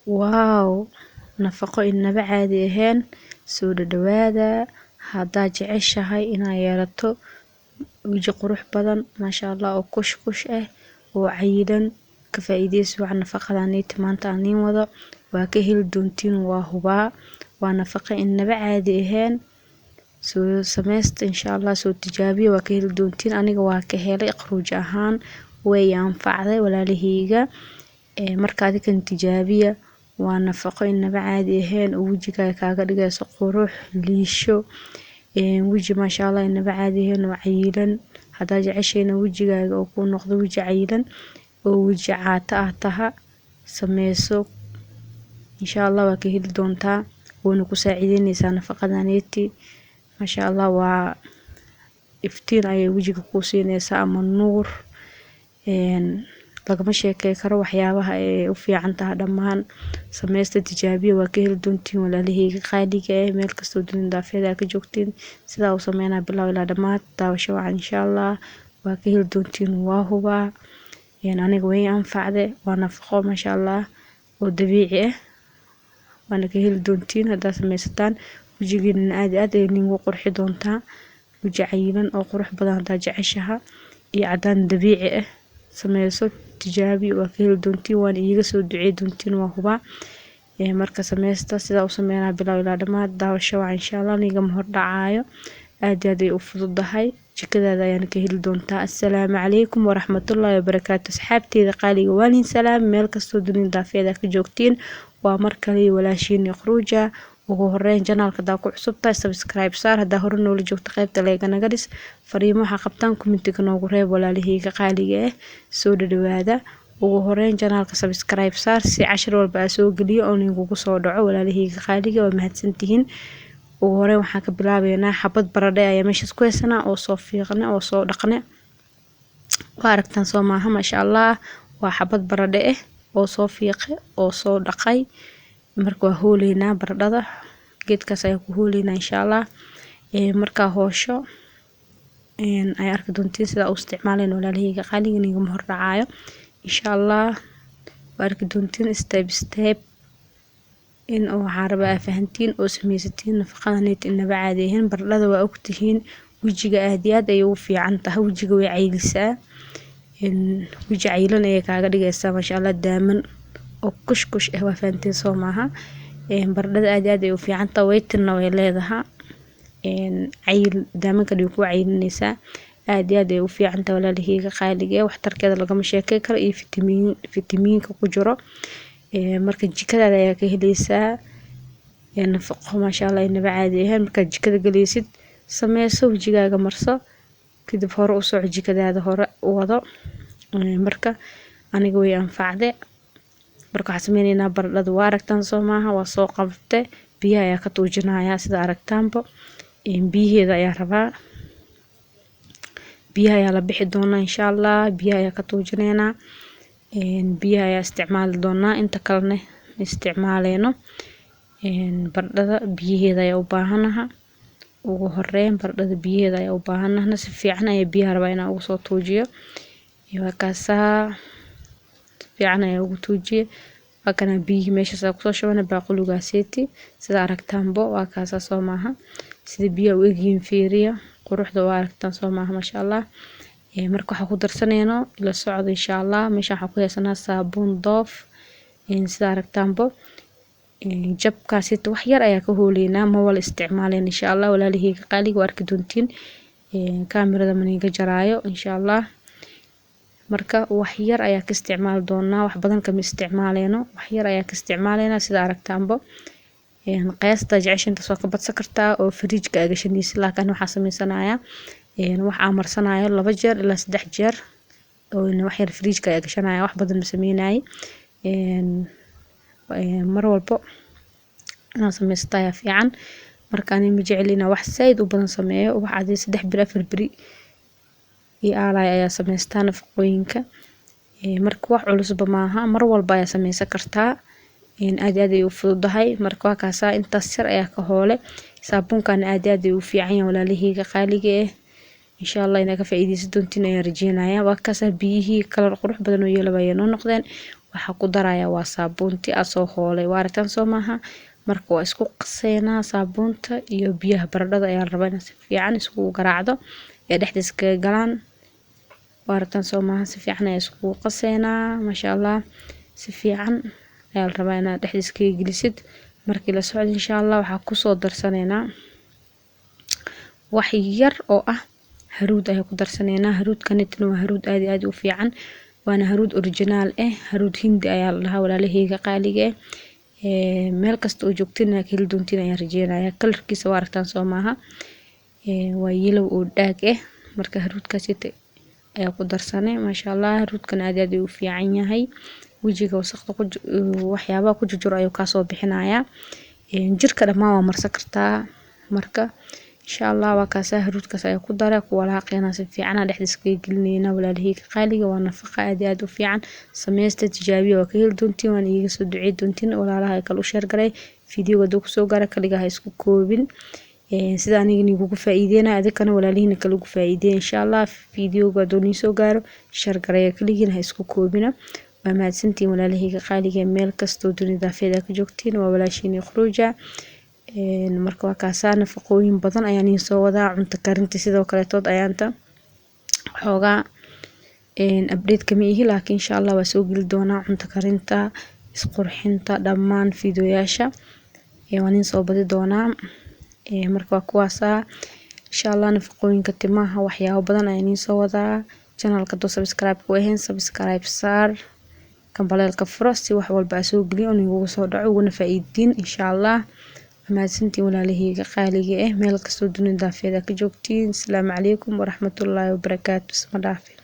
Waaw, nafaqo inaba caadi ahayn. Soo dhadhawaada haddaa jeceshahay inaa yeelato waji qurux badan, maasha Allah, oo kush kush ah oo cayilan. Ka faa'iideysi wacan nafaqadaneyta maanta aan niin wado, waa ka heli doontiin, waa hubaa. Waa nafaqo inaba caadi ahayn. Soo sameysta insha Allah, soo tijaabiya, waa ka heli doontiin. Aniga waa ka helay, qaruuj ahaan way anfacday, walaalaheyga. Marka adikan tijaabiya. Waa nafaqo inaba caadi ahayn oo wejigaaga kaaga dhigayso qurux, liisho, weji maasha Allah inaba caadi ahayn oo cayilan. Haddaa jeceshayna wejigaaga oo kuu noqdo weji cayilan oo weji caata ah taha, sameyso insha Allah, waa ka heli doontaa, wayna ku saacideyneysaa nafaqadaneeti, maasha Allah. Waa iftiin ayay wejiga kuu siineysaa ama nuur, lagama sheekey karo waxyaabaha ay u fiican tahay dhammaan. Sameysta, tijaabiya, waa ka heli doontiin, walaalaheyga qaaliga eh, meel kastoo dunida daafeeda ka joogtiin. Sidaa u sameynaa bilow ilaa dhammaad. Daawasho wacan insha Allah, waa ka heli doontiin, waa hubaa. Aniga way anfacde. Waa nafaqo maasha Allah oo dabiici ah, waana ka heli doontiin haddaad sameysataan. Wejigiinana aad iyo aad ayay niigu qurxi doontaa. Weji cayilan oo qurux badan haddaad jeceshaha iyo cadaan dabiici ah, sameyso, tijaabi, waa ka heli doontiin, waana iiga soo ducey doontiin, waa hubaa. Marka sameysta sidaa u sameynaa bilow ilaa dhammaad. Daawasho wacan insha Allah, nigama hordhacaayo. Aad iyo aad ay u fududahay, jikadaada ayaana ka heli doontaa. Assalaamu calaykum waraxmatullaahi wabarakaatu. Asxaabteyda qaaliga, waalin salaam meel kastoo dunida daafeeda ka joogtiin. Waa mar kale walaashiin Iqruuja. Ugu horeyn, channelka hadaa ku cusub tahay, subscribe saar. Haddaa hore noola joogto, qaybta like naga dhis. Fariimo waxaa qabtaan, commentiga noogu reeb. Walaalaheyga qaaliga ah, soo dhadhawaada. Ugu horeyn, channelka subscribe saar si cashir walba aa soo geliyo oo ninkugu soo dhaco. Walaalaheyga qaaliga, waa mahadsantihiin. Ugu horeyn waxaan ka bilaabeynaa xabad baradhe ayaa meeshaas ku haysanaa oo soo fiiqne oo soo dhaqne. Waa aragtaan soo maaha? Maasha Allah, waa xabad baradhe ah oo soo fiiqe oo soo dhaqay. Marka waa hooleynaa baradhada, geedkaas ayaa ku hooleynaa insha Allah. Markaa hoosho ay arki doontiin sidaa u isticmaaleen. Walaalaheyga qaaliga, nigama hordhacaayo insha Allah, waa arki doontiin step step in waxaan rabaa aa fahantiin oo sameysatiin nafaqadaneet inaba caadi ahayn. Baradhada waa ogtihiin, wejiga aad iyo aad ayay ugu fiican tahay. Wejiga way caylisaa, weji cayilan ayay kaaga dhigaysaa, maasha Allah, daaman oo kush kush ah. Waa fahantiin soo maaha? Baradhada aad iyo aad ay u fiican tahay, waytinna way leedahay, cayil daamanka way ku cayilinaysaa. Aad iyo aad ay u fiican tahay, walaalaheyga qaaliga eh. Waxtarkeeda lagama sheekey karo iyo fitamiinka ku jiro. Marka jikadaada ayaa ka heleysaa nafaqo maasha Allah inaba caadi ahayn. Markaad jikada galeysid, sameyso, wejigaaga marso, kadib hore u soco, jikadaada hore u wado. Marka aniga way anfacde. Marka waxaan sameyneynaa, baradhada waa aragtaan soo maaha? Waa soo qabte, biyaha ayaa ka tuujinayaa. Sida aragtaanba, biyaheeda ayaa rabaa, biyaha ayaa la bixi doonaa insha Allah. Biyaha ayaa ka tuujineynaa, biyaha ayaa isticmaali doonaa, inta kalena ma isticmaaleyno. Baradhada biyaheeda ayaa u baahanaha. Ugu horeyn baradhada biyaheeda ayaa u baahanahna. Si fiican ayaa biyaha rabaa inaan ugu soo tuujiyo. Waa kaasaa, si fiican ayaa ugu tuujiye. Waa kana biyihii meeshaas aa kusoo shubana baaquligaaseeti. Sida aragtaanbo, waa kaasaa soo maaha? Sida biyaha u egyihiin fiiriya, quruxda waa aragtaan soo maaha? Maasha Allah. Marka waxaa ku darsaneyno ila socda insha Allah. Meesha waxaan ku haysanaa saabuun Dove. Sida aragtaanbo, jabkaasita wax yar ayaa ka hooleynaa, ma wala isticmaaleen insha Allah. Walaalaheyga qaaliga, waa arki doontiin, kaamirada maniga jaraayo insha Allah. Marka wax yar ayaa ka isticmaali doonaa, wax badan kama isticmaaleyno, wax yar ayaa ka isticmaaleynaa. Sida aragtaanbo, qiyaasta jecesha intaas waa ka badsan kartaa oo fridge-ka aa gashanaysid, laakiin waxaa sameysanayaa wax aan marsanayo 2 jeer ilaa 3 jeer oo wax yar fridge-ka ayaa gashanaya. Wax badan ma sameynaayi. Mar walbo inaad sameysato ayaa fiican. Marka ani ma jecli inaan wax saaid u badan sameeyo. Wax adi 3 beri, 4 beri ii aalaya ayaa sameystaa nafaqooyinka. Marka wax culusba maaha, mar walba ayaa sameysan kartaa, aad iyo aad ay u fududahay. Marka waa kaasaa, intaas yar ayaa ka hoole. Saabuunkan aad iyo aad ayuu u fiican yahay, walaalaheyga qaaliga eh. Insha Allah inaa ka faa'iideysan doontiin ayaan rajeynayaa. Waa kaasaa, biyihii kalar qurux badan oo yeelaba ayay noo noqdeen. Waxaa ku daraya waa saabuunti aa soo hoolay, waa aragtaan soo maaha? Marka waa isku qaseynaa saabuunta iyo biyaha baradhada ayaa la rabaa inaad si fiican iskugu garaacdo ee dhexdiisa kaga galaan. Waa aragtaan soo maaha? Si fiican ayaa iskugu qaseynaa, maasha Allah. Si fiican ayaa la rabaa inaad dhexdiisa kaga gelisid. Markii la socdo, insha Allah, waxaa kusoo darsaneynaa wax yar oo ah haruud ayaa ku darsaneynaa. Haruudkanitna waa haruud aad iyo aad u fiican, waana haruud original ah, haruud hindi ayaa la dhahaa, walaalaheyga qaaliga ah. Meel kasta oo joogtiin inaad ka heli doontiin ayaan rajeynayaa. Kalarkiisa waa aragtaan soo maaha? Waa yellow oo dhaag ah. Marka haruudkaasita ayaa ku darsanay, maasha Allah. Haruudkan aad iyo aad ayuu u fiican yahay, wejiga wasaqda ku waxyaabaha ku jujuro ayuu kaasoo bixinayaa, jirka dhammaan waa marsan kartaa. Marka insha Allah waa kaasaa, haruudkaas ayaa ku daray, ku walaaqeynaa, si fiican dhexdiisa kaga gelinayna, walaalaheyga qaaliga. Waa nafaqa aad iyo aad u fiican. Sameysta, tijaabiya, waa ka heli doontiin, waan iiga soo ducey doontiin. Walaalaha kale u share garay fiidiyowga hadduu kusoo gaara, kaligaa ha isku koobin. Sida aniga nigugu faa'iideynaya, adikana walaalihiina kale ugu faa'iideeya, insha Allah. Fiidiyowga hadduu nii soo gaaro, share garaya, kaligiina ha isku koobina. Waa mahadsantihiin, walaalaheyga qaaliga, meel kastoo dunida daafeeda ka joogtiin. Waa walaashiini Khuruuja. Marka waa kaasaa, nafaqooyin badan ayaan idiin soo wadaa. Cunto karinta sidoo kaleetood ayaanta xoogaa update kama ihi, laakiin insha Allah waa soo geli doonaa cunto karinta, isqurxinta, dhammaan fiidiyoyaasha waan idiin soo badi doonaa. Marka waa kuwaasaa, insha Allah, nafaqooyinka timaha, waxyaabo badan ayaan idiin soo wadaa. Channelka hadduu subscribe ku ahayn, subscribe saar, gambaleelka furo, si wax walba aa soo geliyo igugu soo dhaco, uguna faa'iidiin, insha Allah. Mahadsantiin, walaalaheyga qaaliga ah, meel kastoo dunida daafeeda ka joogtiin. Asalaamu calaykum waraxmatullaahi wabarakaatu. Isma dhaafin.